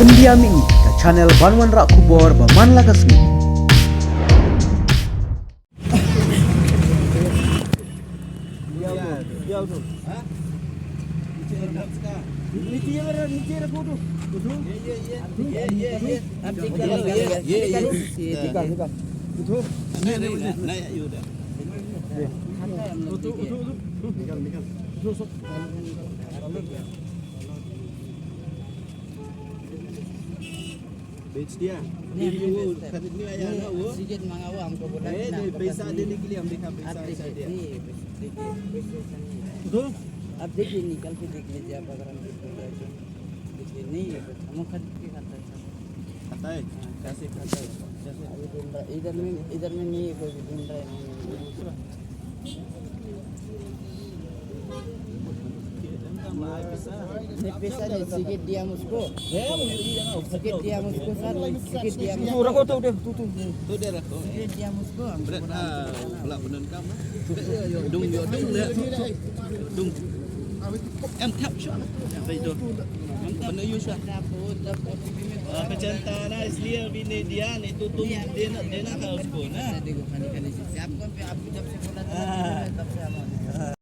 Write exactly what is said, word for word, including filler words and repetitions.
India Mihmih, ka channel ban wanrah khubor ba man la ka sngi. बेच दिया। नहीं, ये वो खरीदने आया ना वो। सिगरेट मंगाओ, हमको बोला ए, नहीं, पैसा देने के लिए हम देखा, पैसा ऐसा दिया। तो अब देखिए, निकल के देख लीजिए आप, अगर हम देखिए, नहीं, हम खरीद के खाता है। खाता है? कैसे खाता है? कैसे? अभी ढूंढ रहा, इधर में, इधर में नहीं है, कोई भी ढूंढ रहा है, नहीं है। नहीं, पैसा नहीं, सिगरेट दिया हम उसको। सिगरेट दिया हम उसको, सर। सिगरेट दिया हम उसको। तू रखो, तू दे, तू, तू। तू दे रखो। सिगरेट दिया हम उसको, हमको बोला, हमको बोला ना। Dung, yo, dung, dung, dung. Em thap shuwa. Apa itu? Em thap. Pernah use lah. Apa cerita lah, इसलिए अभी नहीं दिया, नहीं तो तुम देना, देना था उसको ना। देखो, खाली, खाली से। आपको, आपको जब से बोला था, तब से हम